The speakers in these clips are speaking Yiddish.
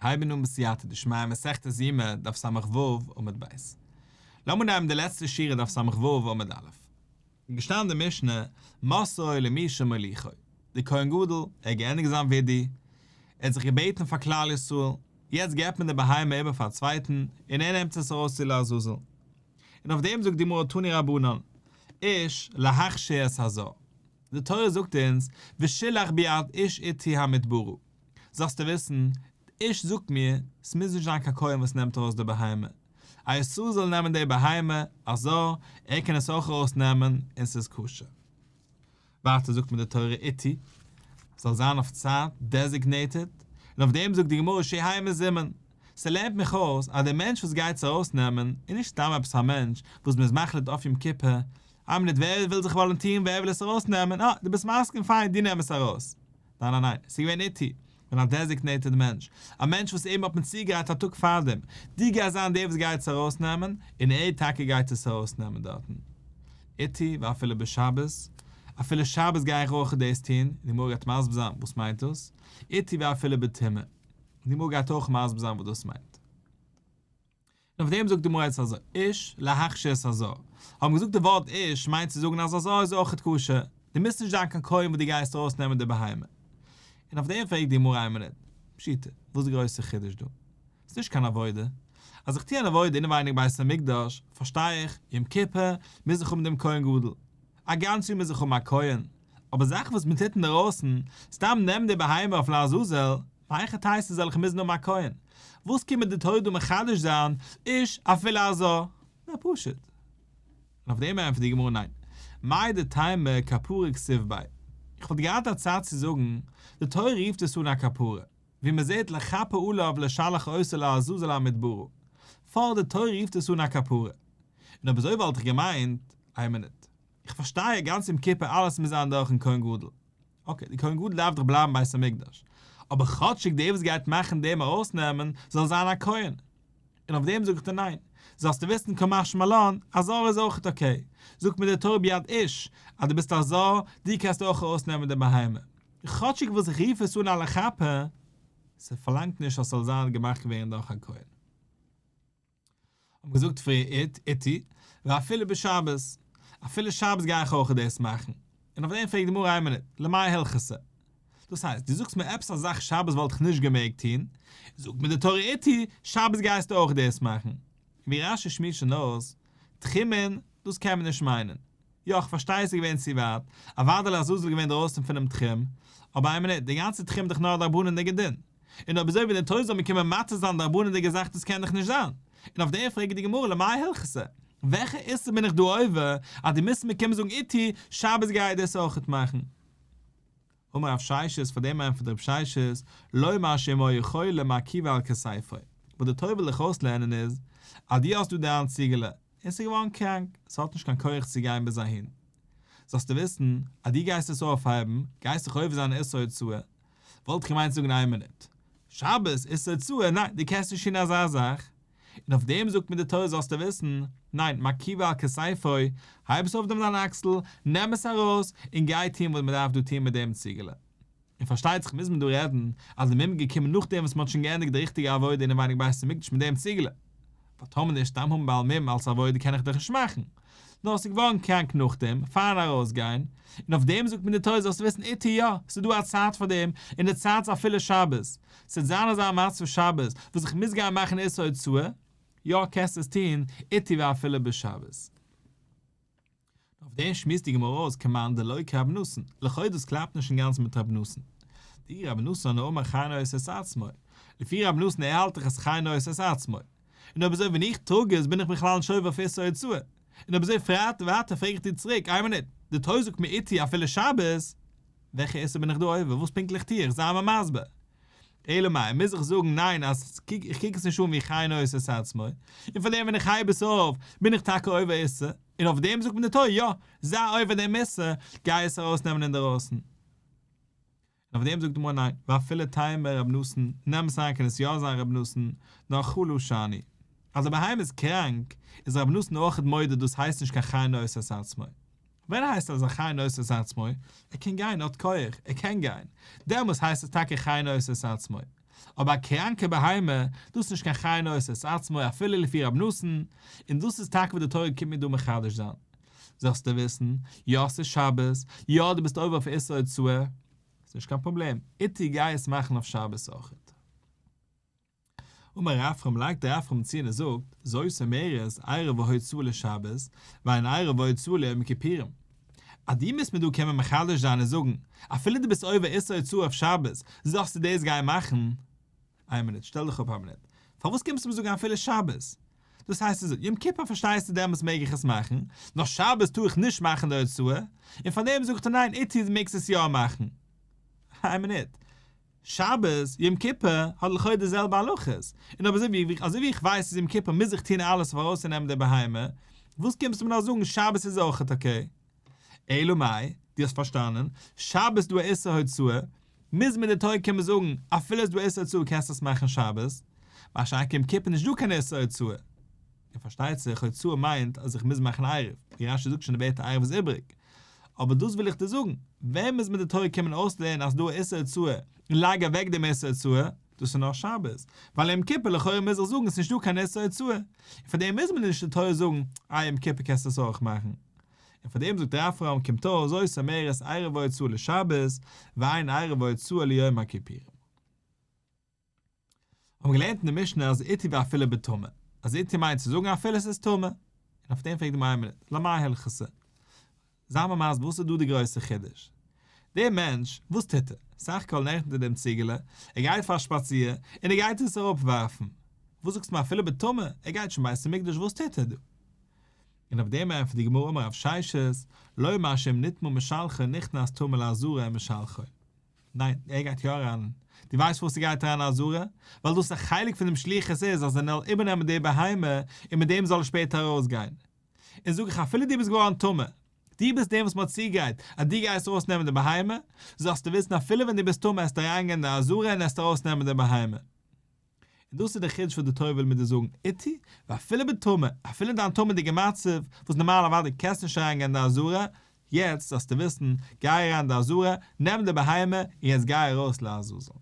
מיר הייבן אן בסייעתא דשמיא מסכת יומא דף ס"ו עמוד ב'. לאמיר נעמען די לעצטע שורה דף ס"ו עמוד א'. איז געשטאנען די משנה, מסרו למי שמוליכו. דער כהן גדול, ער האט געענדיגט זיין וידוי, ער האט זיך געבעטן פאר כלל ישראל, יעצט געבט מען די בהמה איבער פאר א צווייטן, און ער נעמט עס ארויס צו לעזאזל. און אויף דעם זאגט די גמרא תנו רבנן, איש להכשיר את הזר. די תורה זאגט אונז, ושילח ביד איש עתי המדברה. זאלסטו וויסן, איש זאגט מיר, ס'מוז נישט זיין קיין כהן וואס נעמט ארויס די בהמה. א ישראל זאל נעמען די בהמה, א זר, ער קען עס אויך ארויס נעמען, און ס'איז כשר. ווייטער זאגט מיר די תורה עתי, זאל זיין אויף צייט, designated, און אויף דעם זאגט די גמרא שיהא מזומן. ס'לערנט מיך אויס אז דער מענטש וואס גייט עס ארויס נעמען, איז נישט סתם עפעס א מענטש וואס מ'איז מחליט אויף יום כיפור, איין מינוט ווער וויל זיך וואלונטירן ווער וויל עס ארויס נעמען, אה דו ביסט מסכים פיין דו נעם עס ארויס. ניין ניין ניין, ס'איז געווען עתי, געווען א designated מענטש, א מענטש וואס אים האט מען צוגעגרייט א טאג פארדעם, דו גייסט זיין דער וואס גייט עס ארויסנעמען, און ער טאקע גייט עס ארויסנעמען דארטן. עתי ואפילו בשבת, אפילו שבת גיי איך אויך דאס טון, און די גמרא גייט מסביר זיין וואס מיינט דאס, עתי ואפילו בטומאה, און די גמרא גייט אויך מסביר זיין וואס דאס מיינט. און אויף דעם זאגט די גמרא יעצט אזוי, איש להכשיר את הזר, האבן געזאגט די ווארט איש מיינט צו זאגן אז א זר איז אויכעט כשר, דו מוזט נישט זיין קיין כהן וואס דו גייסט ארויס נעמען די בהמה. און אויף דעם פרעגט די גמרא איין מינוט, פשיטא, וואס איז די גרויסע חידוש דא? ס'איז נישט קיין עבודה. אז איך טו אן עבודה אינעווייניג בית המקדש, פארשטיי איך, יום כיפור מוז איך האבן דעם כהן גדול. א גאנץ יאר מוז איך האבן א כהן. אבער זאכן וואס מען טוט אינדערויסן, סתם נעמען די בהמה אויף לעזאזל, מהיכא תיתי זאל איך מוזן האבן א כהן? וואס קומט מיר די תורה דא מחדש זיין, איש אפילו א זר? נאר פשוט. און אויף דעם ענטפערט די גמרא ניין. מהו דתימא כפרה כתיב ביה. איך וואלט געהאט א צד צו זאגן, די תורה רופט עס אן א כפרה, ווי מען זעט לכפר עליו לשלח אותו לעזאזל המדברה. פארט די תורה רופט עס אן א כפרה. און אויב אזוי וואלט איך געמיינט, איין מינוט. איך פארשטיי א גאנץ יום כיפור אלעס מוז זיין דורכן כהן גדול. okay, די כהן גדול דארף דאך בלייבן בית המקדש. אבער כאטשיג דער וואס גייט מאכן דעם ארויסנעמען זאל זיין א כהן. און אויף דעם זאג איך דיר ניין. זאלסטו וויסן קא משמע לן, א זר איז אויכעט okay. זאגט מיר די תורה ביד איש, אז דו ביסט א זר, דו קענסט אויך ארויסנעמען די בהמה. כאטשיג וואס איך רוף עס אן א לכפר, ס'פארלאנגט נישט אז ס'זאל זיין געמאכט ווערן דורך א כהן. האבן געזאגט פריער עתי, ואפילו בשבת, אפילו שבת גיי איך אויך דאס מאכן, און אויף דעם פרעגט די גמרא איין מינוט, למאי הלכתא? דאס הייסט, דו זאגסט מיר עפעס א זאך שבת וואלט איך נישט געמעגט טון, זאגט מיר די תורה עתי, שבת גייסטו אויך דאס מאכן. ווי רש"י שמועסט שוין אויס, תחומין, דאס קען מען נישט מיינען. יא, איך פארשטיי עס איז געווען צו ווייט, אוודאי לעזאזל איז געווען דרויסן פונעם תחום, אבער איין מינוט, די גאנצע תחום איז דאך נאר א דרבנן'דיגע דין. און אויב אזוי ווי די תורה זאל מיר קומען מתיר זיין דרבנן'דיגע זאך דאס קען דאך נישט זיין. און אויף דעם פרעגט די גמרא למאי הלכתא? וועלכע איסור בין איך דא עובר אז דו מוזט מיר קומען זאגן עתי שבת גיי איך דאס אויכעט מאכן? אמר רב ששת, פאר דעם ענטפערט רב ששת, לומר שאם היה חולה מרכיבו על כתפו. וואס די תורה וויל דיך אויסלערנען איז, אז דו האסט דא דיין ציגעלע, און ס'איז געווארן קראנק, ס'האט נישט קיין כח צו גיין ביז אהין. זאלסטו וויסן, אז דו גייסט עס אויפהייבן, גייסט דיך עובר זיין איסור הוצאה, וואלט איך געמיינט זאגן איין מינוט. שבת איסור הוצאה, ניין, דו קענסט נישט טון אזא זאך. און אויף דעם זאגט מיר די תורה זאלסטו וויסן, ניין, מרכיבו על כתפו, הייב עס אויף דעם דיין אקסל, נעם עס ארויס, און גיי טון וואס מען דארף דא טון מיט דעם ציגעלע. און פארשטייט זיך מוז מען דא רעדן אז די מום איז געקומען נאכדעם וואס מען האט שוין געענדיגט די ריכטיגע עבודה אינעווייניג בית המקדש מיט דעם ציגעלע. ווייל טאמער נישט סתם האבן בעל מום אלס עבודה קען איך דאך נישט מאכן. נאר עס איז געווארן קראנק נאכדעם, פארן ארויסגיין, און אויף דעם זאגט מיר די תורה זאלסט וויסן עתי יא, ס'איז דא א צייט פאר דעם, און די צייט איז אפילו שבת. ס'וועט זיין אזא מצב שבת וואס איך מוז גיין מאכן איסור הוצאה, יא קענסט עס טון, עתי ואפילו בשבת. אויף דעם שמועסט די גמרא אויס כמאן דלא כרבי נתן, לכאו' דאס קלאפט נישט אינגאנצן מיט רבי נתן. דאי רבי נתן האמר חי נושא את עצמו, לפי רבי נתן ער האלט דאך אז חי נושא את עצמו, און אויב אזוי ווען איך טראג עס בין איך בכלל נישט עובר אויף איסור הוצאה, און אויב אזוי פרעגט ווייטער פרעג איך דיר צוריק, איין מינוט, די תורה זאגט מיר עתי אפילו שבת, וועלכע איסור בין איך דא עובר, וואס פונקטליך טו איך, זיי מיר מסביר. אלא מאי, מוז איך זאגן ניין אז איך קוק עס נישט אן ווי חי נושא את עצמו, און פאר דעם ווען איך הייב עס אויף בין איך טאקע עובר איסור, און אויף דעם זאגט מיר די תורה יא, זיי עובר דעם איסור, גיי עס ארויסנעמען אינדערויסן. און אויף דעם זאגט די גמרא ניין, ואפילו תימא רב נתן, נעם עס אריין קען עס יא זיין רב נתן, נאר חלה שאני. אז די בהמה איז קראנק, איז רב נתן אויכעט מודה דאס הייסט נישט קיין חי נושא את עצמו. ווען הייסט אז א חי נושא את עצמו? ער קען גיין, ער האט כח, ער קען גיין. דעמאלס הייסט עס טאקע חי נושא את עצמו. אבער א קראנקע בהמה, דאס איז נישט קיין חי נושא את עצמו אפילו לפי רב נתן, און דאס איז טאקע וואס די תורה קומט מיר דא מחדש זיין. זאלסטו וויסן, יא ס'איז שבת, יא דו ביסט עובר אויף איסור הוצאה, ס'איז נישט קיין פראבלעם, עיתי גיי עס מאכן אויף שבת אויכעט. אמר רפרם לייגט רפרם צו און ער זאגט, זאת אומרת עירוב והוצאה לשבת, ואין עירוב והוצאה ליום הכיפורים. אז דו מוזט מיר דא קומען מחדש זיין און זאגן, אפילו דו ביסט עובר איסור הוצאה אויף שבת, זאלסטו דאס גיין מאכן. איין מינוט, שטעל דיך אפ א מינוט. פארוואס קומסטו מיר זאגן אפילו שבת? דאס הייסט אזוי, יום כיפור פארשטייסטו דעמאלטס מעג איך עס מאכן, נאר שבת טאר איך נישט מאכן די הוצאה, און פארדעם זאגט ער ניין עיתי מעגסט עס יא מאכן. איין מינוט. שבת, יום כיפור, האט לכאו' די זעלבע הלכות, און אויב אזוי ווי אזוי ווי איך ווייס אז יום כיפור מוז איך טון אלעס אויף ארויסצונעמען די בהמה, וואס קומסטו מיר נאך זאגן שבת איז אויכעט okay? אלא מאי, דו האסט פארשטאנען, שבת איז דא א איסור הוצאה, מוז מיר די תורה קומען זאגן אפילו איז דא א איסור הוצאה קענסטו עס מאכן שבת, מה שאין כן יום כיפור נישט דא קיין איסור הוצאה. און פארשטייט זיך הוצאה מיינט אז איך מוז מאכן עירוב, ווי רש"י זאגט שוין די ווערטער עירוב איז איבריג. אבער דאס וויל איך דיר זאגן, ווען מוז מיר די תורה קומען אויסלערנען אז ס'דא א איסור הוצאה און לייג אוועק דעם איסור הוצאה, דאס איז נאר שבת, ווייל יום כיפור לכאורה מוז איך זאגן עס איז נישטא קיין איסור הוצאה, און פאר דעם מוז מיר נישט די תורה זאגן אה יום כיפור קענסטו עס אויך מאכן. און פאר דעם זאגט רפרם קומט אויס זאת אומרת עירוב והוצאה לשבת ואין עירוב והוצאה ליום הכיפורים. האבן געלערנט אין די משנה אז עיתי ואפילו בטמא, אז עיתי מיינט צו זאגן אפילו עס איז טמא, און אויף דעם פרעגט די גמרא איין מינוט, למאי הלכתא? זיי מיר מסביר וואס איז דא די גרויסע חידוש? דער מענטש, וואס טוט ער? סך הכל נעמט ער דעם ציגעלע, ער גייט פאר א שפאציר, און ער גייט עס אראפווארפן. וואס זאגסטו מיר אפילו בטמא? ער גייט שוין בית המקדש וואס טוט ער דא? און אויף דעם ענטפערט די גמרא אמר רב ששת, לומר שאם נטמא משלחו נכנס טמא לעזרה ומשלחו. ניין, ער גייט יא אריין. דו ווייסט פארוואס ער גייט אריין אין עזרה? ווייל דאס א חלק פון דעם שליחות איז אז ער זאל איבערנעמען די בהמה און מיט דעם זאל ער שפעטער ארויסגיין. און זאג איך אפילו דו ביסט געווארן טמא, דו ביסט דעם וואס מען האט צוגעגרייט אז דו גייסט ארויסנעמען די בהמה, זאלסטו וויסן אפילו ווען דו ביסט טמא עסטו אריינגיין אין די עזרה און עסט ארויסנעמען די בהמה. און דאס איז דער חידוש וואס די תורה וויל מיר דא זאגן, עיתי, ואפילו בטמא, אפילו אין דיין טמא'דיגע מצב, וואס נארמאל אוודאי קענסטו נישט אריינגיין אין די עזרה, יעצט זאלסטו וויסן, גיי אריין אין די עזרה, נעם די בהמה, און יעצט גיי ארויס לעזאזל.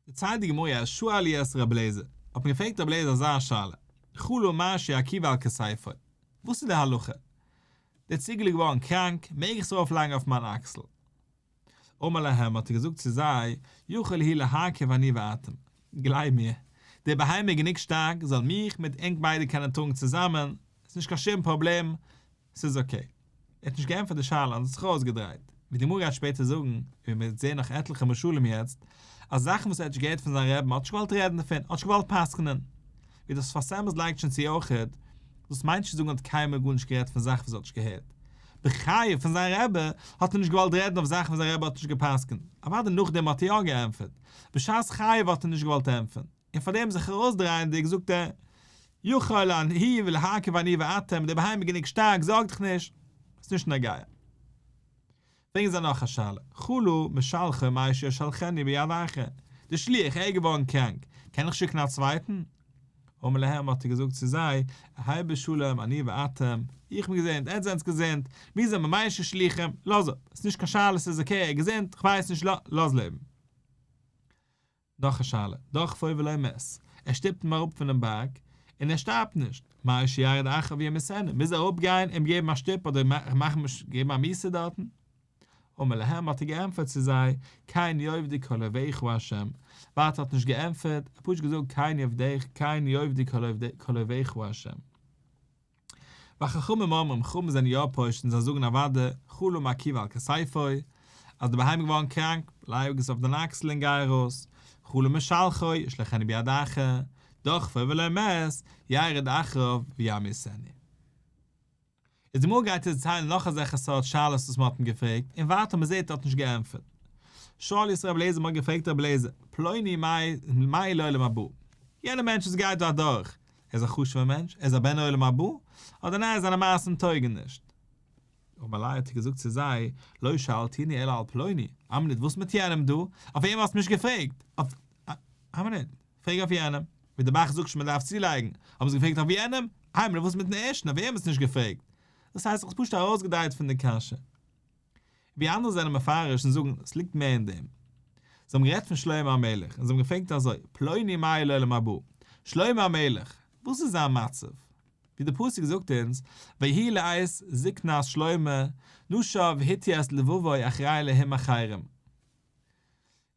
דערציילט די גמרא אז שאלו את רבי אליעזר, האט מען געפרעגט רבי אליעזר אזא שאלה, חלה מהו שירכיבו על כתפו, וואס איז די הלכה? דער ציגל איז געווארן קראנק, מעג איך עס ארויפלייגן אויף מיין אקסל? אמר להם האט ער געזאגט צו זיי, יכול הוא להרכיב אני ואתם, גלייב מיר, די בהמה איז גענוג שטארק, זאל מיך מיט ענק ביידע קענען טראגן צוזאמען, ס'איז נישט קיין שום פראבלעם, ס'איז okay. ער האט נישט געענטפערט די שאלה און האט זיך ארויסגעדרייט. ווי די גמרא גייט שפעטער זאגן, און ווי מ'וועט זען נאך עטליכע משלים יעצט, אז זאכן וואס ער האט נישט געהערט פון זיין רבי'ן האט נישט געוואלט רעדן דערפון, האט נישט געוואלט פסק'נען. ווי דער שפת אמת לייגט שוין צו אויכעט, דאס מיינט נישט צו זאגן ער האט קיינמאל גארנישט גערעדט פון זאכן וואס ער האט נישט געהערט. בחייו פון זיין רבי האט ער נישט געוואלט רעדן אויף זאכן וואס זיין רבי האט נישט גע'פסק'נט, אוודאי נאכדעם האט ער יא געענטפערט, בשעת חייו האט ער נישט געוואלט ענטפערן, און פארדעם זיך ארויסדרייענדיג זאגט ער, יכול הוא להרכיב אני ואתם, די בהמה איז גענוג שטארק, זארג דיך נישט, ס'איז נישט נוגע. פרעגן זיי נאך א שאלה, חלה משלחו מהו שישלחנו ביד אחר, די שליח ער איז געווארן קראנק, קען איך שיקן א צווייטן? אמר להם האט ער געזאגט צו זיי, היו בשלום אני ואתם, איך בין געזונט, עטס זענטס געזונט, מיר זענען ממש שליחים, לאז אפ, עס איז נישט קיין שאלה ס'איז okay ער איז געזונט, כ'ווייס נישט לאז לעבן. נאך א שאלה, דחפו ולא מת, ער שטופט אים אראפ פונעם בארג, און ער שטארבט נישט, מהו שירד אחריו וימיתנו, מוז ער אראפגיין אים געבן א שטופ אדער מאכן געבן א מיתה דארטן? אמר להם האט ער געענטפערט צו זיי, כן יאבדו כל אויביך ה', ווייטער האט נישט געענטפערט, ער האט פשוט געזאגט כן יאבדו כן יאבדו כל אויביך ה'. וחכמים אומרים, חכמים זענען יא פושט און זיי זאגן אוודאי, חלה מרכיבו על כתפו, אז די בהמה איז געווארן קראנק, לייג עס אויף דיין אקסל און גיי ארויס, חלה משלחו, ישלחנו ביד אחר, דחפו ולא מת, ירד אחריו וימיתנו. איז די גמרא גייט אונז דערציילן נאך אזעלכע סארט שאלות וואס מען האט אים געפרעגט, און ווייטער מען זעט ער האט נישט געענטפערט. שאלו את רבי אליעזר מען האט געפרעגט רבי אליעזר, פלוני מהו לעולם הבא? יענער מענטש וואס גייט דא אדורך, ער איז א חשוב'ער מענטש, ער איז א בן עולם הבא, אדער ניין זיינע מעשים טויגן נישט? אמר להו האט ער געזאגט צו זיי, לא שאלתוני אלא על פלוני, א מינוט וואס מיט יענעם דא? אויף אים האסטו נישט געפרעגט, אויף א מינוט, פרעג אויף יענעם, ווי דער ב"ח זאגט שוין מען דארף צולייגן, האבן זיי געפרעגט אויף יענעם, איי מינוט וואס מיטן ערשטן, אויף אים האסטו נישט געפרעגט? דאס הייסט זיך פשוט ארויסגעדרייט פון די קשיא. ווי אנדערע זענען מפרש און זאגן עס ליגט מער אין דעם. זיי האבן גערעדט פון שלמה המלך און זיי האבן געפרעגט אזוי, פלוני מהו לעולם הבא, שלמה המלך, וואס איז זיין מצב? ווי דער פסוק זאגט אונז, ויהי לעת זקנת שלמה, נשיו הטו את לבבו אחרי אלהים אחרים.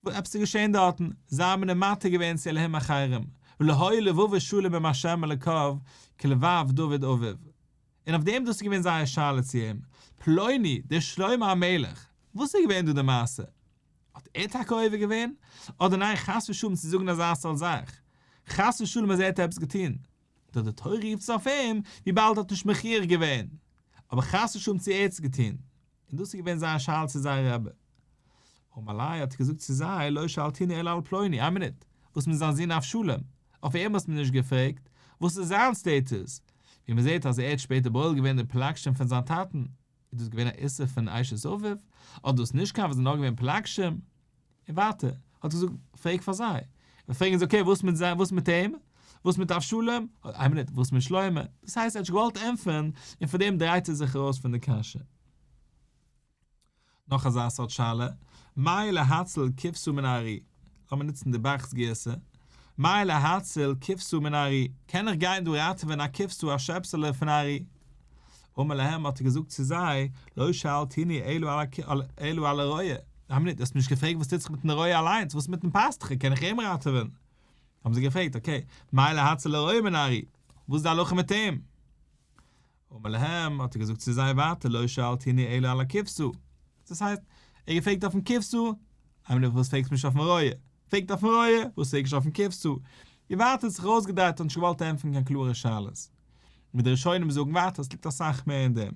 וואס עפעס איז געשען דארטן, זיי האבן אים מטה געווען צו אלהים אחרים, ולא היה לבבו שלם עם ה' אלוקיו כלבב דוד אביו. און אויף דעם דאס איז געווען זייער שאלה צו אים, פלוני, דער שלמה המלך, וואס איז געווען דא די מעשה? האט ער טאקע עובר געווען? אדער ניין חס ושלום צו זאגן אזא סארט זאך, חס ושלום אז ער האט עפעס געטון, נאר די תורה רופט עס אויף אים וויבאלד ער האט נישט מוכיח געווען, אבער חס ושלום צו ער האט עס געטון, און דאס איז געווען זייער שאלה צו זייער רבי. אמר להו האט ער געזאגט צו זיי לא שאלתוני אלא על פלוני, איין מינוט, וואס מיט זיין זון אבשלום? אויף אים האסט מיר נישט געפרעגט, וואס איז זיין סטעטוס? ווי מען זעט אז ער האט שפעטער בועל געווען די פלגשים פון זיין טאטן, איז דאס געווען א איסור פון אשת אביו? אדער דאס נישט קיין וואס איז נאר געווען פלגשים? און ווייטער האט ער געזאגט פרעג פאר זיי, און פרעגן זיי okay וואס מיט זיי וואס מיט אים? וואס מיט אבשלום? איין מינוט וואס מיט שלמה? דאס הייסט ער האט נישט געוואלט ענטפערן און פאר דעם דרייט ער זיך ארויס פון די קשיא. נאך אזא סארט שאלה, מהו להציל כבשה מן הארי? לאמיר נוצן די ב"ח'ס גירסא, מהו להציל כבשה מן הארי, קען איך גיין דא ראטעווען א כבשה א שעפסעלע פון ארי? אמר להם האט ער געזאגט צו זיי, לא שאלתוני אלא על הרועה, איין מינוט, דו האסט מיר נישט געפרעגט וואס טוט זיך מיטן רועה אליינס, וואס מיטן פאסטוכער, קען איך אים ראטעווען? האבן זיי געפרעגט, okay, מהו להציל הרועה מן הארי, וואס איז די הלכה מיט אים? אמר להם, האט ער געזאגט צו זיי ווייטער, לא שאלתוני אלא על הכבשה. דאס הייסט, ער האט געפרעגט אויפן כבשה, איין מינוט וואס פרעגסט נישט אויפן רועה? פרעגט אויפן רועה, וואס פרעגסט נישט אויפן כבשה? און ווייטער האט זיך ארויסגעדרייט און נישט געוואלט ענטפערן קיין קלארע שאלות. ווי די ראשונים זאגן ווייטער, עס ליגט אסאך מער אין דעם.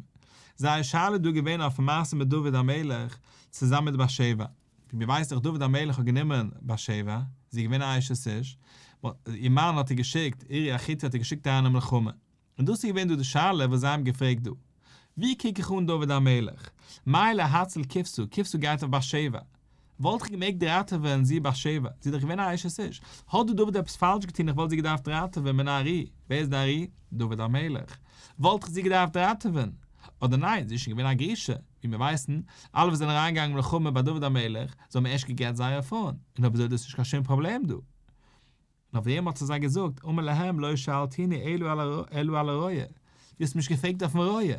זייער שאלה איז דא געווען אויפן מעשה מיט דוד המלך צוזאמען מיט בת שבע. ווי מיר ווייסן דאך דוד המלך האט גענומען בת שבע, זי איז געווען א אשת איש, איר מאן האט איר געשיקט, אוריה החתי האט איר געשיקט אריין אין מלחמה. און דאס איז געווען דא די שאלה וואס זיי האבן געפרעגט דא. ווי קוק איך אן דוד המלך? מהו להציל כבשה, כבשה גייט אויף בת שבע. וואלט איך געמעגט ראטעווען זי בת שבע? זי איז דאך געווען א אשת איש. האט דא דוד עפעס פאלש געטון איך וואלט זי געדארפט ראטעווען מן הארי? ווער איז די ארי? דוד המלך. וואלט איך זי געדארפט ראטעווען? אדער ניין, זי איז שוין געווען א גרושה. ווי מיר ווייסן, אלע וואס זענען אריינגעגאנגען מלחמה ביי דוד המלך, זיי האבן ערשט געגעט זייערע פרויען. און אויב אזוי איז דאס נישט קיין שום פראבלעם דא. און אויף דעם האט ער זיי געזאגט, אמר להם לא שאלתוני אלא על הרועה, דו האסט מיך געפרעגט אויפן רועה.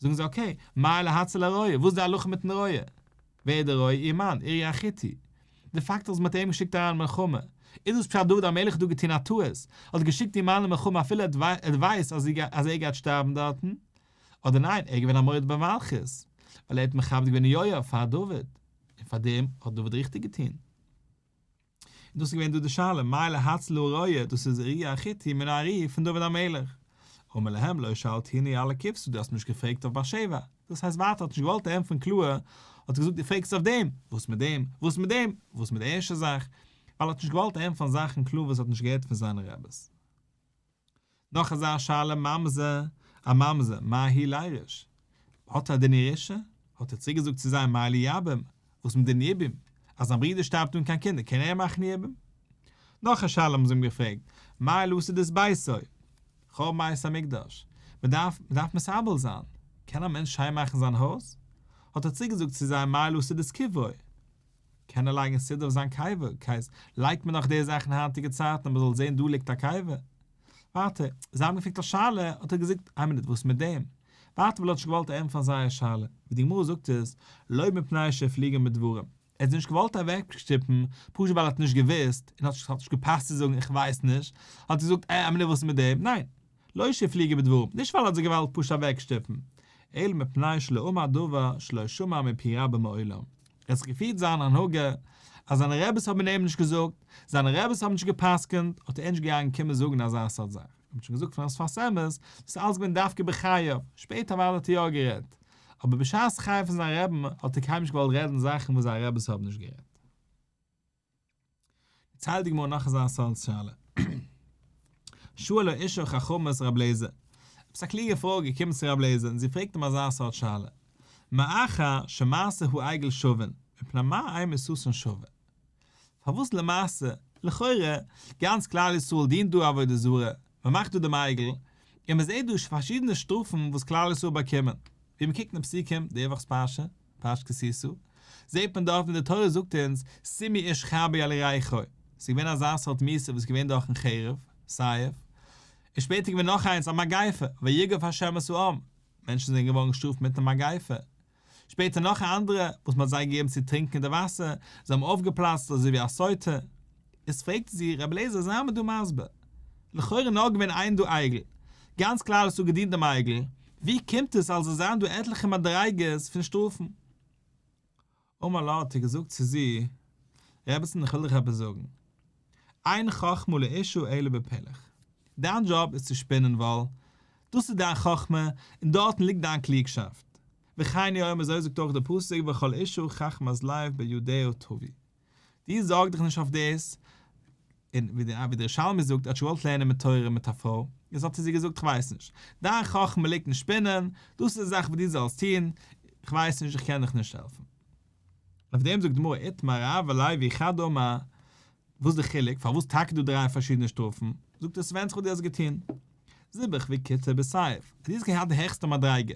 זאגן זיי okay, מהו להציל הרועה, וואס איז די הלכה מיטן רועה? ווער איז דער רועה? איר מאן, אוריה החתי. די פאקט אז מען האט איהם געשיקט אריין אין מלחמה, איז דאס פשט דוד המלך האט דא געטון א טעות, האט געשיקט איר מאן אין מלחמה אפילו ער ווייסט אז ער גייט שטארבן דארטן? אדער ניין, ער איז געווען א מורד במלכות, ווייל ער האט מכבד געווען יואב פאר דוד, און פאר דעם האט דוד ריכטיג געטון. און דאס איז געווען דא די שאלה, מהו להציל הרועה, דאס איז אוריה החתי מן הארי פון דוד המלך. אמר להם לא שאלתוני על הכבשה, דו האסט נישט געפרעגט אויף בת שבע. דאס הייסט ווייטער האט נישט געוואלט ענטפערן קלאר, האט ער געזאגט דו פרעגסט אויף דעם, וואס מיט דעם, וואס מיט דעם, וואס מיט די ערשטע זאך, ווייל ער האט נישט געוואלט ענטפערן זאכן קלאר וואס ער האט נישט געהערט פון זיינע רעבעס. נאך אזא שאלה ממזר, א ממזר, מהו לירש? האט ער א דין ירושה? האט ער צוריק געזאגט צו זיי מהו ליבם, וואס מיט דין יבום? אז זיין ברודער שטארבט אן קיין קינדער קען ער מאכן יבום? נאך א שאלה האבן זיי אים געפרעגט, מהו לסוד את ביתו? חורבן בית המקדש, מען דארף מען דארף מתאבל זיין, קען א מענטש שיין מאכן זיין הויז? האט ער צוריק געזאגט צו זיי מהו לסוד את קברו? קען ער לייגן סידור אויף זיין קבר? כעת לייגט מען נאך די זאכן היינטיגע צייטן אז מען זאל זען דא ליגט א קבר. ווייטער, זיי האבן געפרעגט א שאלה, האט ער געזאגט, איין מינוט וואס מיט דעם? ווייטער ווייל ער האט נישט געוואלט ענטפערן זייער שאלה, ווי די גמרא זאגט עס, לא מפני שהפליגה בדברים, ער האט זיי נישט געוואלט אוועקשטופן, פשוט ווייל ער האט נישט געוואוסט, און האט נישט געפאסט צו זאגן איך ווייס נישט, האט ער געזאגט, אה, איין מינוט וואס מיט דעם? ניין, לא שהפליגה בדברים, נישט ווייל ער האט זיי געוואלט פשוט אוועקשטופן, אלא מפני שלא אמר דבר שלא שמע מפי רבו מעולם. ער האט זיך געפירט זיין הנהגה, אז זיינע רעבעס האבן אים נישט געזאגט, זיינע רעבעס האבן נישט גע'פסק'נט, האט ער נישט געגאנגען קומען זאגן אזא סארט זאך. מען האט שוין געזאגט פון שפת אמת, דאס איז אלץ געווען דווקא בחייו, שפעטער אוודאי האט ער יא גערעדט, אבער בשעת חייו פון זיין רעבן האט ער קיינמאל נישט געוואלט רעדן זאכן וואס זיינע רעבעס האבן נישט גערעדט. דערציילט די גמרא נאך אזא סארט שאלה. שאלה אשה חכמה את רב לעזער. עפעס א קלוגע פרוי איז געקומען צו רב לעזער און זי פרעגט אים אזא סארט שאלה. מאחר שמעשה העגל שווין, מפני מה אין מיתתן שווה? פארוואס למעשה, לכאורה, גאנץ כלל ישראל דינט דא עבודה זרה, מען מאכט דא דעם עגל, און מען זעט דא פארשידענע שטראפן וואס כלל ישראל באקומען, ווי מען קוקט אין פסוקים די וואך'ס פרשה, פרשת כי תשא, זעט מען דארט ווי די תורה זאגט אונז, סימא איש חרבו על ירכו, ס'איז געווען אזא סארט מיתה וואס איז געווען דורכן חרב, סייף, און שפעטער געווען נאך איינס א מגיפה, ויגף ה' את העם, מענטשן זענען געווארן געשטראפט מיט א מגיפה. שפעטער נאך א אנדערע וואס מ'האט זיי געגעבן צו טרינקען די וואסער, זיי האבן אויפגעפלאצט אזוי ווי א סוטה. איז פרעגט זי, רבי אליעזר זיי מיר דא מסביר, לכאורה נאר געווען איין דא עגל, גאנץ כלל ישראל געדינט דעם עגל, ווי קומט עס אז עס זענען דא עטליכע מדריגות פון שטראפן? אמר לה האט ער געזאגט צו זי, רעבעצן איך וויל דיך עפעס זאגן, אין חכמה לאשה אלא בפלך, דיין דזשאב איז צו שפינען וואל, דאס איז דיין חכמה און דארטן ליגט דיין קלוגשאפט, וכן הוא אומר אזוי זאגט אויך דער פסוק וכל אשה חכמת לב בידיה תביא. דו זארג דיך נישט אויף דאס, און ווי דער ירושלמי זאגט, ער האט שוין געוואלט לערנען מיט תורה מיט א פרוי, איז האט ער זי געזאגט איך ווייס נישט, דיין חכמה ליגט אין שפינען, דאס איז די זאך וואס דו זאלסט טון, איך ווייס נישט, איך קען דיך נישט העלפן. אויף דעם זאגט די גמרא איתמר רב ולוי חד אמר, וואס איז די חילוק, פארוואס טאקע דא דריי פארשידענע שטראפן, זאגט ער ס'ווענדט זיך וואס דו האסט געטון. זיבח וכיתר בסייף, אז דו האסט געהאט די העכסטע מדריגה,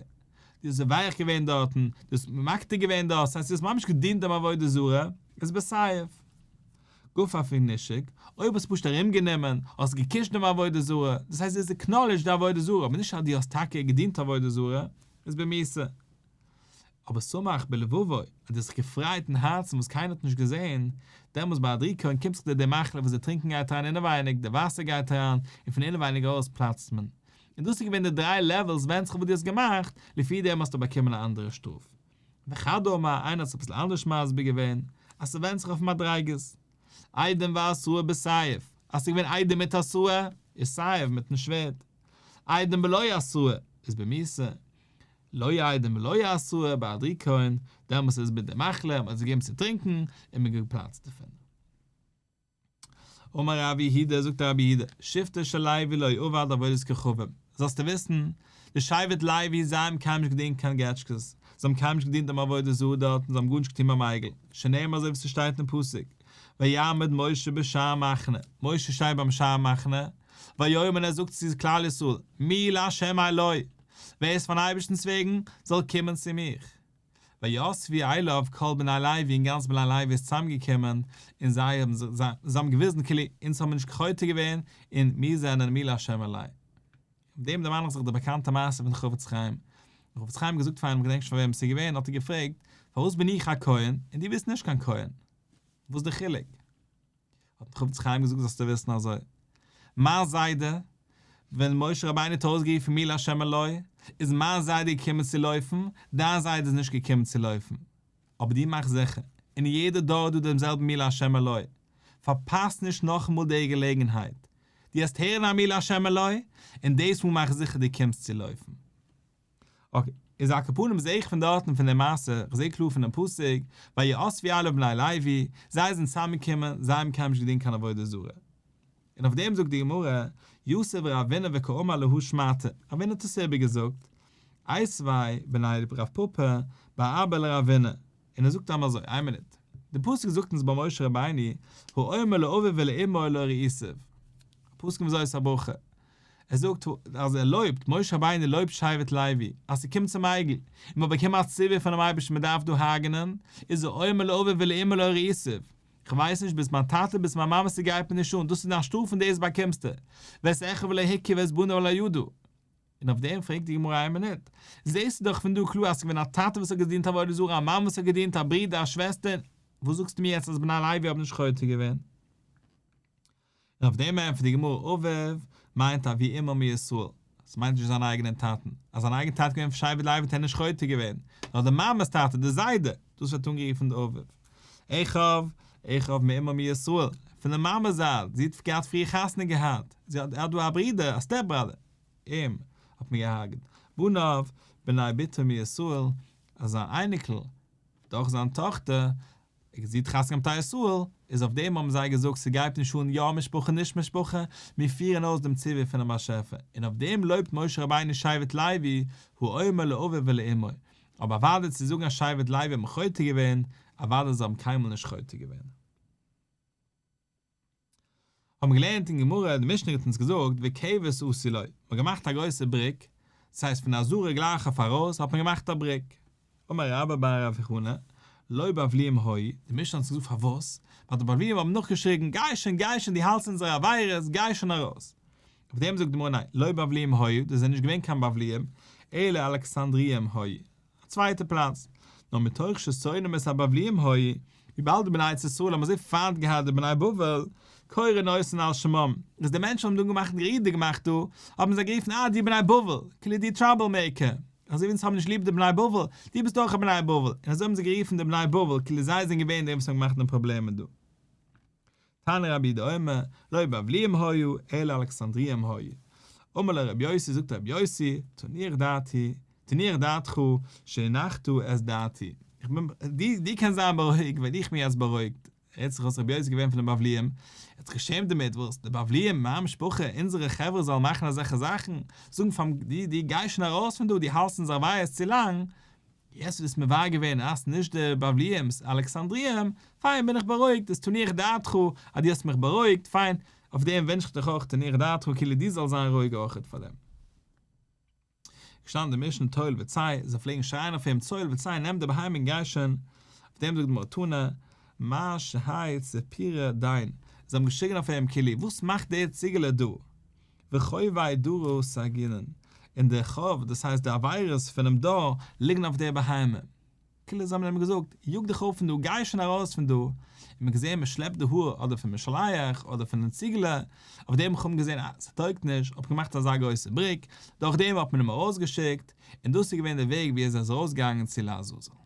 דו האסט זובח געווען דארטן, דו האסט מקטיר געווען דארט, ס'הייסט דו האסט ממש געדינט דעם עבודה זרה, איז בסייף. גפף ונישק, אויב האסט פשוט ארומגענומען, האסט געקושט דעם עבודה זרה, דאס הייסט דו האסט acknowledged די עבודה זרה, אבער נישט אז דו האסט טאקע געדינט עבודה זרה, איז במיתה. אבער שמח בלבבו, אז דו האסט זיך געפרייט אין הארצן וואס קיינער האט נישט געזען, דעמאלס בהדריקון קומט זיך דיר די מחלה וואס די טרינקען גייט אריין אינעווייניג, די וואסער גייט אריין, און פון אינעווייניג ארויס פלאצט מען. און דאס איז געווען די דריי levels ווענדט זיך וואס דו האסט געמאכט, לפי דעם האסטו באקומען א אנדערע שטראף. וחד אמר, איינער האט עס אביסל אנדערש מסביר געווען, אז ס'ווענדט זיך אויף מדריגות. עדים והתראה בסייף, אז ס'איז געווען עדים מיט התראה, איז סייף מיטן שווערד. עדים בלא התראה, איז במיתה. לא עדים ולא התראה בהדריקון, דעמאלס איז מיט די מחלה, מ'האט זיי געגעבן צו טרינקען, און מ'האט געפלאצט דערפון. אמר רב יהודה, זאגט רב יהודה, שבטו של לוי לא עבד עבודת כוכבים, זאלסטו וויסן, די שבט לוי זיי האבן קיינמאל נישט געדינט קיין געטשקעס, זיי האבן קיינמאל נישט געדינט דעם עבודה זרה דארט און זיי האבן גארנישט געטון ביים עגל, שנאמר אזוי ווי ס'שטייט אין פסוק, ויעמד משה בשער מחנה, משה שטייט ביים שער מחנה, ויאמר און ער זאגט צו כלל ישראל, מי לה' אלי, ווער איז פארן אייבערשטנ'ס וועגן, זאל קומען צו מיך. ויאספו אליו כל בני לוי און גאנץ בני לוי איז צוזאמגעקומען און זיי האבן זיי האבן געוויזן כאילו אונז האבן נישט חוטא געווען און מיר זענען מי לה' אלי. אויף דעם דערמאן איך זיך די באקאנטע מעשה פון חפץ חיים. דער חפץ חיים האט געזאגט פאר איינעם כ'געדענק נישט פאר וועם עס איז געווען האט ער געפרעגט פארוואס בין איך א כהן און דו ביסט נישט קיין כהן? וואס איז די חילוק? האט דער חפץ חיים געזאגט זאלסטו וויסן אזוי, מיין זיידע, ווען משה רבינו האט אויסגערופן מי לה' אלי, איז מיין זיידע געקומען צו לויפן, דיין זיידע איז נישט געקומען צו לויפן. אבער דו מאך זיכער, אין יעדע דור איז דא דעם זעלבן מי לה' אלי, פארפאס נישט נאכאמאל די געלעגנהייט, דו העסט הערן א מי לה' אלי, און דאס מאל מאך זיכער דו קומסט צו לויפן. okay, איז על כל פנים זעה איך פון דארטן פון די מעשה, איך זעה קלאר פונעם פסוק, ויאספו אליו בני לוי, זיי זענען צוזאמגעקומען, זיי האבן קיינמאל נישט געדינט קיין עבודה זרה. און אויף דעם זאגט די גמרא, יתיב רבינא וקאמר להא שמעתא, רבינא האט עס איבערגעזאגט, איתיביה בני רב פפא בר אבא לרבינא, און ער זאגט אים אזוי, איין מינוט, די פסוק זאגט אונז ביי משה רבינו, האומר לאביו ולאמו לא ראיתיו, א פסוק אין וזאת הברכה, ער זאגט אז ער לויבט, משה רבינו לויבט שבט לוי, אז ס'קומט צום עגל, און מ'האט באקומען א ציווי פונעם אייבערשטן מ'דארף דא הרג'נען, איז האומר לאביו ולאמו לא ראיתיו, כ'ווייס נישט, ביסט מיין טאטע, ביסט מיין מאמע, ס'גייט מיר נישט אן, דאס איז דיין שטראף און דאס באקומסטו, ואת אחיו לא הכו ואת בניו לא ידעו. און אויף דעם פרעגט די גמרא איין מינוט, זעסטו דאך פון דא קלאר אז ס'איז געווען א טאטע וואס האט געדינט עבודה זרה, א מאמע וואס האט געדינט, א ברודער, א שוועסטער, וואס זאגסטו מיר יעצט אז בני לוי האבן נישט חוטא געווען? און אויף דעם ענטפערט די גמרא אביו מיינט אבי אמו מישראל, עס מיינט נישט זיין אייגענעם טאטן, אז זיין אייגענע טאטע איז געווען פון שבט לוי האט ער נישט חוטא געווען, נאר די מאמע'ס טאטע, די זיידע, דאס ווערט אנגערופן די אביו. אחיו, אחיו מאמו מישראל, פון די מאמע'ס זייט, זי האט געהאט פריער חתונה געהאט, זי האט דא א ברודער, א step brother, אים האט מען געהארגעט. בניו, בני בתו מישראל, אז זיין אייניקל, דורך זיין טאכטער, זי האט חתונה געהאט מיט א ישראל, איז אויף דעם האבן זיי געזאגט ס'גייט נישט אן יא משפחה נישט משפחה, מיר פירן אויס דעם ציווי פונעם באשעפער, און אויף דעם לויבט משה רבינו שבט לוי, האומר לאביו ולאמו, אבער אוודאי צו זאגן אז שבט לוי האבן חוטא געווען, אוודאי זיי האבן קיינמאל נישט חוטא געווען. האבן מיר געלערנט אין גמרא, די משנה האט אונז געזאגט וכבש עשו לו, מען האט געמאכט א גרויסע בריק, דאס הייסט פון די עזרה גלייך אויף ארויס האט מען געמאכט א בריק. אמר רבה בר רב הונא, לא בבליים היו, די משנה האט געזאגט פארוואס, ווייל די בבליים האבן נאכגעשריגן, גיי שוין, גיי שוין, דו האלטסט אונזערע עבירות, גיי שוין ארויס. אויף דעם זאגט די גמרא ניין, לא בבליים היו, דאס זענען נישט געווען קיין בבליים, אלא אלכסנדריים היו, א צווייטע פלאץ, נאר מתוך ששונאים את הבבליים היו, וויבאלד די בני ארץ ישראל האבן אזוי פיינט געהאט די בני בבל, קורין אותן על שמם, איז די מענטשן האבן דא געמאכט גערודער געמאכט דא, האבן זיי גערופן אה די בני בבל, כאילו די trouble maker, אזוי ווי אונז האבן נישט ליב די בני בבל, דו ביסט אויך א בני בבל, און אזוי האבן זיי גערופן די בני בבל, כאילו זיי זענען געווען די וואס האבן געמאכט די פראבלעמען דא. תנא רבי יהודה אומר, לא בבליים היו, אלא אלכסנדריים היו. אמר לו רבי יוסי, זאגט רבי יוסי, תנוח דעתי, תנוח דעתך, שהנחת את דעתי. איך בין, דו, דו קענסט זיין בארואיגט, ווייל איך בין יעצט בארואיגט. הערט זיך אויס רבי יוסי איז געווען פון די בבליים, ער האט זיך געשעמט דערמיט, וואס, די בבליים, מיין משפחה, אונזערע חברה זאלן מאכן אזעלכע זאכן, זאגן פאר די, דו גיי שוין ארויס פון דא, דו האלסט אונזערע עבירות צו לאנג, יעצט איז מבאר געווען אז נישט די בבליים אלכסנדריים, פיין בין איך בארואיגט, איז תנוח דעתך אז דו האסט מיך בארואיגט, פיין, אויף דעם וואונטש איך דיך אויך תנוח דעתך כאילו דו זאלסט זיין רואיג אויכעט פאר דעם. געשטאנען די משנה צא וצא, זיי פלעגן שרייען אויף אים צא וצא נעם די בהמה און גיי שוין, אויף דעם זאגט די גמרא תנא, מה שהאי צפירא דין, זיי האבן געשריגן אויף אים כאילו וואס מאכט דער ציגעלע דא, וחובי דרא סגינן, און די חוב, דאס הייסט די עבירות פונעם דור, ליגן אויף דער בהמה. כאילו זיי האבן אים געזאגט, יאג דיך אויף פון דא, גיי שוין ארויס פון דא, און מען האט געזען מען שלעפט די האר אדער פון משלח אדער פונעם ציגעלע, אויף דעם האט מען געזען אז ס'טויגט נישט, האט מען געמאכט אזא גרויסע בריק, דורך דעם האט מען אים ארויסגעשיקט, און דאס איז געווען דער וועג ווי ער איז ארויסגעגאנגען צו לעזאזל.